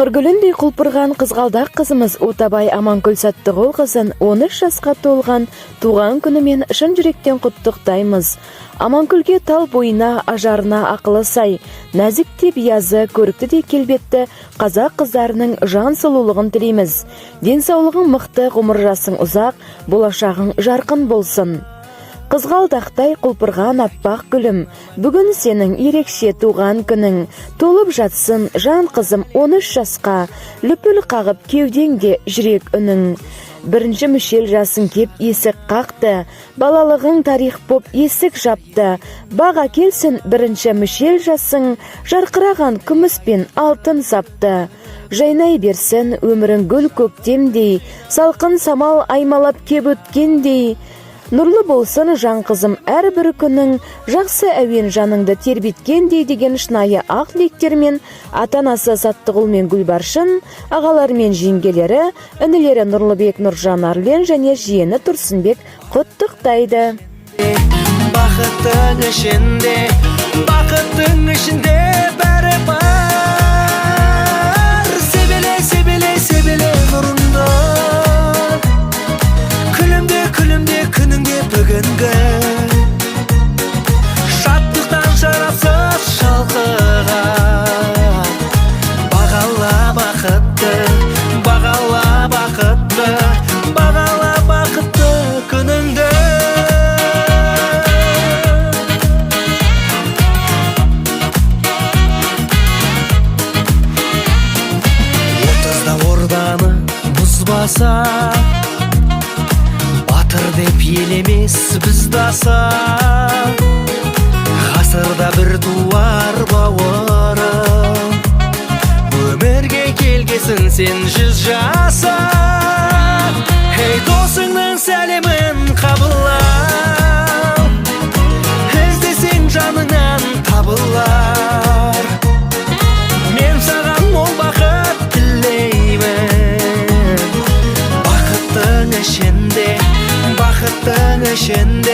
Бауыр гүліндей құлпырған қызғалдақ қызымыз Отабай Аманкүл Саттығұл қызын 13 жасқа толған туған күнімен шын жүректен құттықтаймыз. Аманкүлге тал бойына, ажарына ақылы сай, нәзік те биязы, көрікті де келбетті қазақ қыздарының жан сұлулығын тілейміз. Денсаулығың мықты, ғұмыр жасың ұзақ, болашағың жарқын болсын. Қызғалдақтай құлпырған аппақ гүлім, бүгін сенің ерекше туған күнің. Толып жатсын, жан қызым, 13 жасқа, лүпіл қағып кеудеңде жүрек үнің. Бірінші мүшел жасың кеп есік қақты, балалығың тарих боп есік жапты. Бақ әкелсін бірінші мүшел жасың, жарқыраған күміс пен алтын сапты. Жайнай берсін өмірің гүл көктемдей, салқын самал аймалап кеп өткендей. Нұрлы болсын, жан қызым, әрбір күнің, жақсы әуен жаныңды тербеткендей деген шынайы ақ тілектермен ата-анасы Саттығұл мен Гүлбаршын, ағалары мен жеңгелері, інілері Нұрлыбек, Нұржан, Арлен және жиені Тұрсынбек құттықтайды. Бақыттың ішінде, бақыттың ішінде бәрі бар. Себеле, себеле, себеле нұрыңды. Күлімде, күлімде күніңде бүгінгі. Шаттықтан шарапсыз шалқыған. Бағала бақытты, бағала бақытты, бағала бақытты күніңді. 30-да орданы бұзбаса, батыр деп ел емес бізді аса. Ғасырда бір туар бауырым, өмірге келгесін сен 100 жаса. Ей, досыңның сәлемін қабылла, іздесең жаныңнан табылар. Мен саған мол бақыт тілеймін. Бақыттың ішінде, бақыттың ішінде.